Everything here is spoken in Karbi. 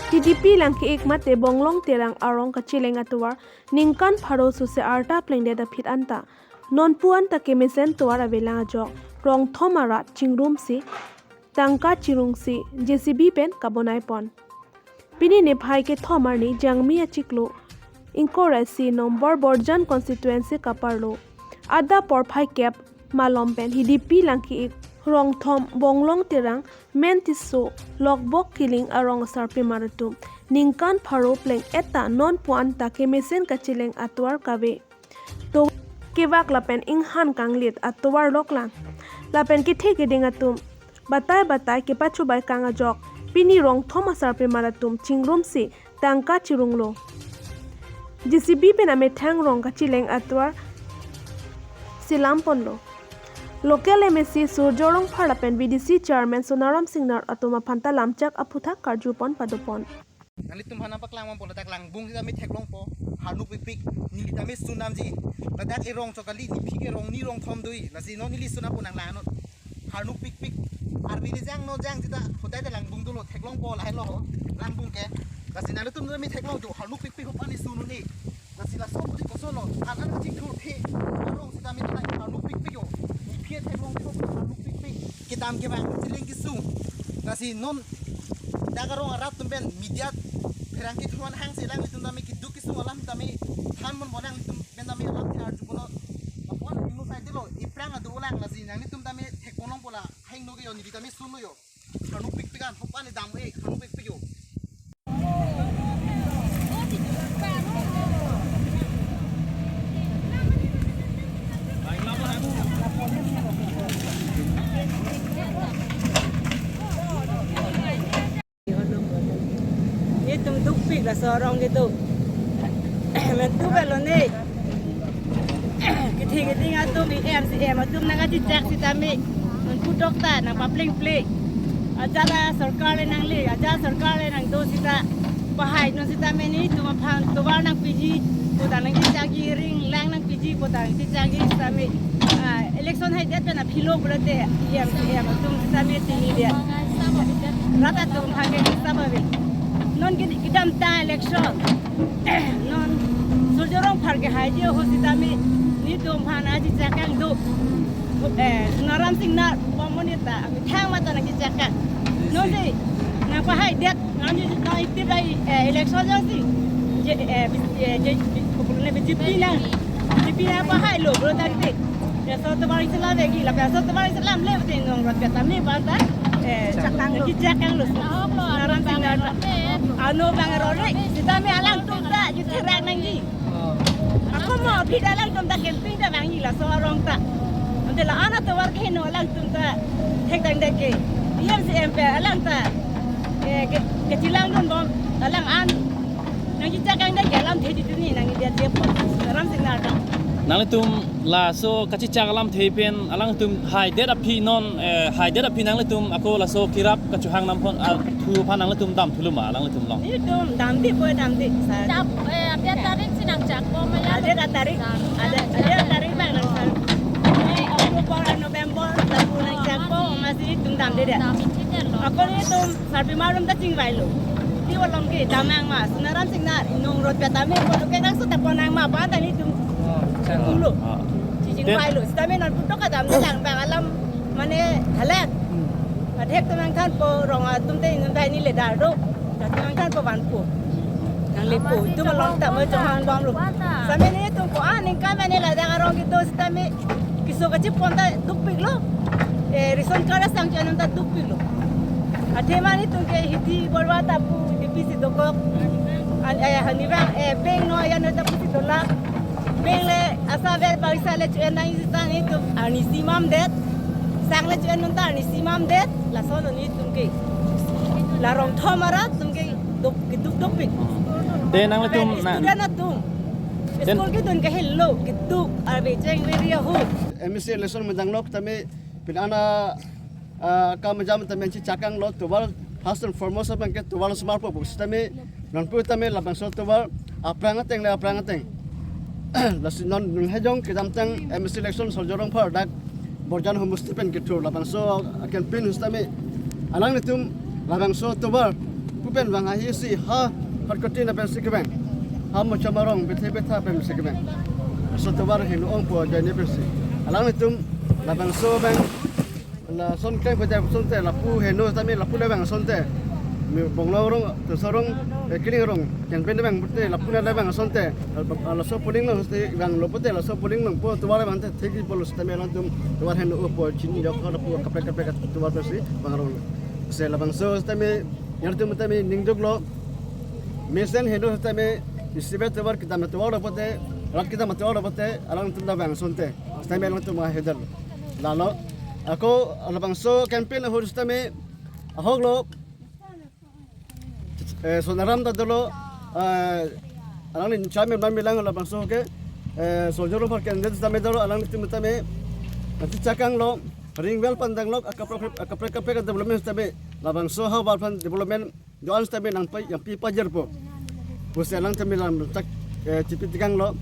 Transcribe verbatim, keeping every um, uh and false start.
T D P langke-ik mate Bonglong Terang arong kacheleng atovar ningkan pharo sose arta plengdet aphi anta nonpu anta kemesen tovar avelang ajok rongthom arat chingrumsi tangka chirungsi J C B pen kabonaipon. Pini niphai kethom arni Jangmi achiklo ingkoi ra isi nombor Borjan constituency kaparlo adap porphai kep malom pen T D P langke-ik rongthom Bonglong Terang, Men Tisso, Lokbok Killing arong asarpimar atum ningkan pharo plengdet ta nonpu anta kemesen kacheleng atovar kave, to kevak lapen inghan kanglit atovar loklang lapen kethe keding atum batai batai kepachobai kang ajok pini rongthom asarpimar atum chingrumsi tangka chirunglo. J C B pen amethang rong kacheleng atovar selamponlo. Local M A C Surjya Rongphar lapen V D C Chairman Sonaram Singnar atum aphanta lamchak aphuthak karjupon padopon. Nanglitum aphan nangpaklang mampo, ladak Langbung sitame theklongpo, harnuk pikpik, neli tame sun damji. Ladak erong chok kali, niphi ke rong ni rongthom dui, lasi non neli sun apo nanglang non. Harnuk pikpik, arve le jang non jang sita, hotai ta Langbung dolo, theklongpo lahelo, Langbung ke. Lasi nanglitum tame theklong jo, harnuk pikpik hopa ni sun un-e. Lasi laso puri kosonlo, an an chingthur the, arong sitame tu nang harnuk pikpik jo. Niphi theklong jo, harnuk pikpik. Kedam kevang, chileng kesung. Lasi non dak arong arat atum pen media pherangke thuan hangsi alanglitum tame keduk kesung alam tame thanponbom, alanglitum pen tame alam the arjuponlo. Lapu-an hingno sai delo, iphrang adu ulang, lasi nanglitum tame thekponlongpo la, hingno ke jo, neli tame sunlo jo. Harnuk pikpik an, hopa ni dam-e, harnuk pikpik jo. Itum dukpik laso arong kedo. Mentu belo ne. Kethe keding atum, E M, C E M atum nangkachechak sitame nonpu dokta nangpaplengple. Ajat asorkar le nangle, ajat asorkar le nangdo sita pahai non sitame netum aphan tovar nangpiji, pu ta nangkechakji, ring lang nangpiji pu ta nangkechakji sitame, ah, election haidet pen aphi lo pulote E M, C E M atum sitame chinidet. Rat atum aphan ke sitame ave. Non ke kedamtang election. Non Surjya Rongphar kehaiji ahut sitame netum aphan kachechak kangdo. Eh, Sonaram Singnar bomoni ta, amethang mata nangkechak kang. Non si nangpahaidet, nang si nang iti bai, eh, election jongsi. Je, eh, bis-, eh, je, bi-, kopulone B J P nang. B J P nangpahailo pulo tangte. Laso tovar selamji, lapen laso tovar selamle pulote nongrot pen tame banta, eh, chak kanglo. Kechak kanglo. Sonaram Singnar ta. Ano bang rore, sitame alangtum ta, ju therak nangji. Ako mo, aphi ta alangtum ta campaign ta vangji laso arong ta. Ante la-an atovar kehingno alangtum ta thekdang deke. E M, C E M pen alang ta, eh, ke, kechilangdunbom, alang an. Nangkechak kangdeke alamthe chituni, nangkediya je pon. Sonaram Singnar ta. Nanglitum laso kachechak alamthe pen alangtum haidet aphi non, eh, haidet aphi nanglitum ako laso kerap kachohang nampon, ah, thu aphan nanglitum damthulo ma alanglitum along? Netum damde po, damde. Sa- Chak, eh, apiat tarik si nangchakpo ma ya? Adet atarik. Adet, adet atarik bang nang sa. Eh, October, November, lapu nangchakpo, masi netum damdedet. Dam ichit lo. Ako netum sarpimar atum ta chingvailo. Ti volom ke dam nang ma, Sonaram Singnar, nongrot pen tame, kono ke nang sota pon nang ma, ba ta netum. Oh, chang. Tulo. Ah. Chingvailo. Sitame nonpu dokta damde lang bang alam mane thalet. Hmm. Athek atum nangthanpo, rong atum te inut bai neli le dar do. Athek atum nangthanpo vanpo. Nanglepo, itum along ta mo chong hangbomlo. Sitame netum ko-an ningkan mane ladak arong kedo sitame keso kachepon ta dukpiklo. Eh, ration card asang cho-en ta dukpiklo. Athema netum ke Hiti Borwa ta pu D P si dokok. An, eh, hani bang, eh, bank no ayan ta pusi dolak. Bank le asa vel paisa le cho-en nangji ta netum arnisi mamdet. Sang le cho-en non ta arnisi mamdet. Laso non netum ke. La rongthom arat atum ke duk, keduk dukpik. Te nanglitum na- Student atum. Den- School kedun kahelo, keduk, arve cheng veri ahut. M A C election mendanglok tame pin ana, ah, kam jam tame chechak kanglo tovar, first and foremost abang ke tovar selampo pu sitame nonpu tame labangso tovar aphrang ateng le aphrang ateng. Lasi non, non hejong kedamtang M A C election Surjya Rongphar dak Borjan homosti pen kethur labangso campaign sitame alanglitum labangso tovar Pu pen vang ahi si ha Khatkhati na pensi kevang. Ha Mochom arong bethe betha pensi kevang. Laso tovar heno ongpo ajoine pensi. Alanglitum labangso abang lason klem pute asonte lapu heno tame lapu le vang asonte. Mi Bonglong arong, Toso arong, eh, Kiling arong. Kengpen le vang pute lapu le vang asonte. Laso polling along si vanglo pute laso polling along po tovar vangte thekji pulo sitame alangtum tovar heno ongpo chinijok lapu kaprek kaprek tovar pensi vang arong. Se labangso sitame nangtum tame ningduklo. Mesen heno sitame isivet tovar kedam tovar lo pute, rat kedam tovar lo pute, alangtum ta vang asonte. Sitame alangtum ahedal. Lalo, ako labangso campaign ahut sitame ahoklo, eh, Sonaram ta dolo, eh, alangli chairman bang bilang labangso ke, eh, Surjya Rongphar candidate sitame dolo, alanglitum tame, nanti chakanglo, ring well pandanglo, akaprek akaprek kaprek development sitame, labangso ha Valphang development do-an sitame nangpi, nangpi pajirpo. Pusi alang tame lam tak, eh, chipi tikanglo.